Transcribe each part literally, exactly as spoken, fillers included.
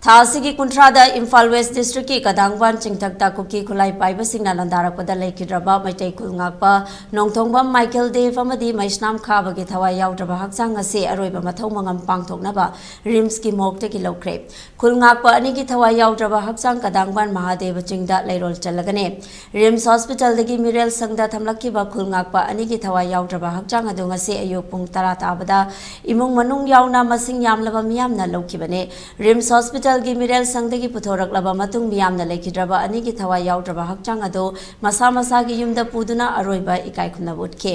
ꯊꯥ ꯑꯁꯤꯒꯤ ꯀꯨꯟꯊ꯭ꯔꯥꯗ ꯏꯝꯐꯥꯜ ꯋꯦꯁ ꯗꯤꯁꯇ꯭ꯔꯤꯛꯀꯤ ꯀꯗꯥꯡꯕꯥꯟ ꯆꯤꯡꯊꯛꯇ ꯀꯨꯀꯤ ꯈꯨꯠꯂꯥꯏ ꯄꯥꯏꯕꯁꯤꯡꯅ ꯂꯥꯟꯗꯥꯔꯛꯄꯗ ꯂꯩꯈꯤꯗ꯭ꯔꯕ ꯃꯩꯇꯩ ꯈꯨꯜ ꯉꯥꯛꯄ ꯅꯣꯡꯊꯣꯡꯕꯝ ꯃꯥꯏꯀꯦꯜ ꯗꯦꯕ ꯑꯃꯗꯤ ꯃꯩꯁꯅꯥꯝ ꯈꯥꯕꯒꯤ ꯊꯋꯥꯏ ꯌꯥꯎꯗ꯭ꯔꯕ ꯍꯛꯆꯥꯡ ꯑꯁꯤ ꯑꯔꯣꯏꯕ ꯃꯊꯧ ꯃꯉꯝ ꯄꯥꯡꯊꯣꯛꯅꯕ ꯔꯤꯝꯁꯀꯤ ꯃꯣꯔꯒꯇꯒꯤ ꯂꯧꯈ꯭ꯔꯦ꯫ ꯈꯨꯜ ꯉꯥꯛꯄ ꯑꯅꯤꯒꯤ ꯊꯋꯥꯏ ꯌꯥꯎꯗ꯭ꯔꯕ ꯍꯛꯆꯥꯡ ꯀꯗꯥꯡꯕꯥꯟ ꯃꯍꯥꯗꯦꯕ ꯆꯤꯡꯗ ꯂꯩꯔꯣꯜ ꯆꯜꯂꯒꯅꯤ꯫ ꯔꯤꯝꯁ ꯍꯣꯁꯄꯤꯇꯥꯜꯗꯒꯤ ꯃꯤꯔꯦꯜ ꯁꯪꯗ ꯊꯝꯂꯛꯈꯤꯕ ꯈꯨꯜ ꯉꯥꯛꯄ ꯑꯅꯤꯒꯤ ꯊꯋꯥꯏ ꯌꯥꯎꯗ꯭ꯔꯕ ꯍꯛꯆꯥꯡ ꯑꯗꯨ ꯉꯁꯤ ꯑꯌꯨꯛ ꯄꯨꯡ ꯇꯔꯥ ꯇꯥꯕꯗ ꯏꯃꯨꯡ ꯃꯅꯨꯡ ꯌꯥꯎꯅ ꯃꯁꯤꯡ ꯌꯥꯝꯂꯕ ꯃꯤꯌꯥꯝꯅ ꯂꯧꯈꯤꯕꯅꯤ꯫ ꯔꯤꯝꯁ ꯍꯣꯁꯄꯤꯇꯥꯜꯒꯤ ꯃꯤꯔꯦꯜ ꯁꯪꯗꯒꯤ ꯄꯨꯊꯣꯔꯛꯂꯕ ꯃꯇꯨꯡ ꯃꯤꯌꯥꯝꯅ ꯂꯩꯈꯤꯗ꯭ꯔꯕ ꯑꯅꯤꯒꯤ ꯊꯋꯥꯏ ꯌꯥꯎꯗ꯭ꯔꯕ ꯍꯛꯆꯥꯡ ꯑꯗꯨ ꯃꯁꯥ ꯃꯁꯥꯒꯤ ꯌꯨꯝꯗ ꯄꯨꯗꯨꯅ ꯑꯔꯣꯏꯕ ꯏꯀꯥꯏ ꯈꯨꯝꯅꯕ ꯎꯠꯈꯤ꯫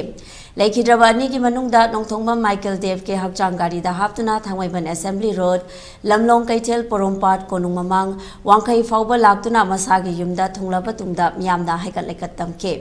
ꯂꯩꯈꯤꯗ꯭ꯔꯕ ꯑꯅꯤꯒꯤ ꯃꯅꯨꯡꯗ ꯅꯣꯡꯊꯣꯡꯕꯝ ꯃꯥꯏꯀꯦꯜ ꯗꯦꯕꯀꯤ ꯍꯛꯆꯥꯡ ꯒꯥꯔꯤꯗ ꯍꯥꯞꯇꯨꯅ ꯊꯥꯡꯃꯩꯕꯟ ꯑꯦꯁꯦꯝꯕ꯭ꯂꯤ ꯔꯣꯗ, ꯂꯝꯂꯣꯡ ꯀꯩꯊꯦꯜ, ꯄꯣꯔꯣꯝꯄꯥꯠ, ꯀꯣꯅꯨꯡ ꯃꯃꯥꯡ, ꯋꯥꯡꯈꯩ ꯐꯥꯎꯕ ꯂꯥꯛꯇꯨꯅ ꯃꯁꯥꯒꯤ ꯌꯨꯝꯗ ꯊꯨꯡꯂꯕ ꯇꯨꯡꯗ ꯃꯤꯌꯥꯝꯅ ꯍꯩꯒꯠ ꯂꯩꯈꯠ ꯇꯝꯈꯤ꯫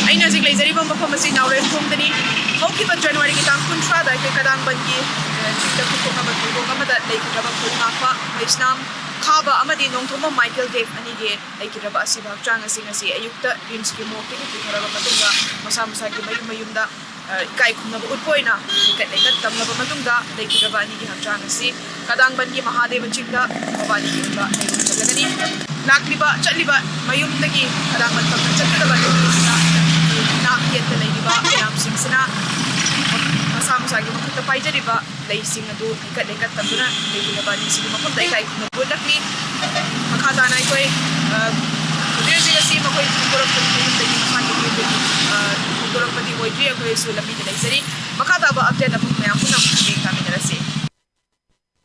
ꯑꯩꯅ ꯍꯧꯖꯤꯛ ꯂꯩꯖꯔꯤꯕ ꯃꯐꯝ ꯑꯁꯤ ꯅꯥꯎꯔꯦꯝꯊꯣꯡꯗꯅꯤ꯫ ꯍꯧꯈꯤꯕ ꯖꯅꯋꯥꯔꯤꯒꯤ ꯇꯥꯡ ꯀꯨꯟꯊ꯭ꯔꯥꯗ ꯑꯩꯈꯣꯏ ꯀꯗꯥꯡꯕꯟꯒꯤ, ꯑ, ꯆꯤꯡꯗ ꯀꯨꯝꯊꯣꯛꯅꯕ ꯊꯧꯗꯣꯛ ꯑꯃꯗ ꯂꯩꯈꯤꯗ꯭ꯔꯕ ꯈꯨꯜ ꯉꯥꯛꯄ ꯃꯩꯁꯅꯥꯝ ꯈꯥꯕ ꯑꯃꯗꯤ ꯅꯣꯡꯊꯣꯝꯕꯝ ꯃꯥꯏꯀꯦꯜ ꯗꯦꯕ ꯑꯅꯤꯒꯤ ꯂꯩꯈꯤꯗ꯭ꯔꯕ ꯑꯁꯤꯕ ꯍꯛꯆꯥꯡ ꯑꯁꯤ ꯉꯁꯤ ꯑꯌꯨꯛꯇ ꯔꯤꯝꯁꯀꯤ ꯃꯣꯔꯒꯇꯒꯤ ꯄꯨꯊꯔꯕ ꯃꯇꯨꯡꯗ ꯃꯁꯥ ꯃꯁꯥꯒꯤ ꯃꯌꯨꯝ ꯃꯌꯨꯝꯗ ꯏꯀꯥꯏ ꯈꯨꯝꯅꯕ ꯎꯠꯄ ꯑꯣꯏꯅ ꯍꯩꯀꯠ ꯂꯩꯀꯠ ꯇꯝꯂꯕ ꯃꯇꯨꯡꯗ ꯂꯩꯈꯤꯗ꯭ꯔꯕ ꯑꯅꯤꯒꯤ ꯍꯛꯆꯥꯡ ꯑꯁꯤ ꯀꯗꯥꯡꯕꯟꯒꯤ ꯃꯍꯥꯗꯦꯕ ꯆꯤꯡꯗ ꯃꯕꯥꯅꯤꯒꯤ ꯑꯣꯏꯕ ꯂꯩꯔꯣꯡ ꯆꯠꯂꯒꯅꯤ꯫ ꯂꯥꯛꯂꯤꯕ ꯆꯠꯂꯤꯕ ꯃꯌꯨꯝꯗꯒꯤ ꯀꯗꯥꯡꯕꯟ ꯐꯝꯅ ꯆꯠꯀꯗꯕ ꯂꯝꯕꯤꯁꯤꯗ ꯏꯅꯥꯛ ꯌꯦꯠꯇ ꯂꯩꯔꯤꯕ ꯃꯌꯥꯝꯁꯤꯡꯁꯤꯅ ꯃꯁꯥ ꯃꯁꯥꯒꯤ ꯃꯈꯨꯠꯇ ꯄꯥꯏꯖꯔꯤꯕ ꯂꯩꯁꯤꯡ ꯑꯗꯨ ꯍꯩꯀꯠ ꯂꯩꯀꯠ ꯇꯝꯗꯨꯅ ꯂꯩꯈꯤꯗ꯭ꯔꯕ ꯑꯅꯤꯁꯤꯒꯤ ꯃꯐꯝꯗ ꯏꯀꯥꯏ ꯈꯨꯝꯅꯕ ꯎꯠꯂꯛꯂꯤ꯫ ꯃꯈꯥ ꯇꯥꯅ ꯑꯩꯈꯣꯏ ꯍꯧꯖꯤꯛ ꯍꯧꯖꯤꯛ ꯑꯁꯤ ꯃꯈꯣꯏ ꯐꯣꯡꯗꯣꯔꯛꯄꯗꯤ ꯃꯌꯨꯝꯗꯒꯤ ꯃꯁꯥꯒꯤ ꯃꯌꯨꯝꯗꯒꯤ ꯐꯣꯡꯗꯣꯔꯛꯄꯗꯤ ꯑꯣꯏꯗ꯭ꯔꯤ꯫ ꯑꯩꯈꯣꯏꯁꯨ ꯂꯝꯕꯤꯗ ꯂꯩꯖꯔꯤ꯫ ꯃꯈꯥ ꯇꯥꯕ ꯑꯞꯗꯦꯠ ꯑꯃ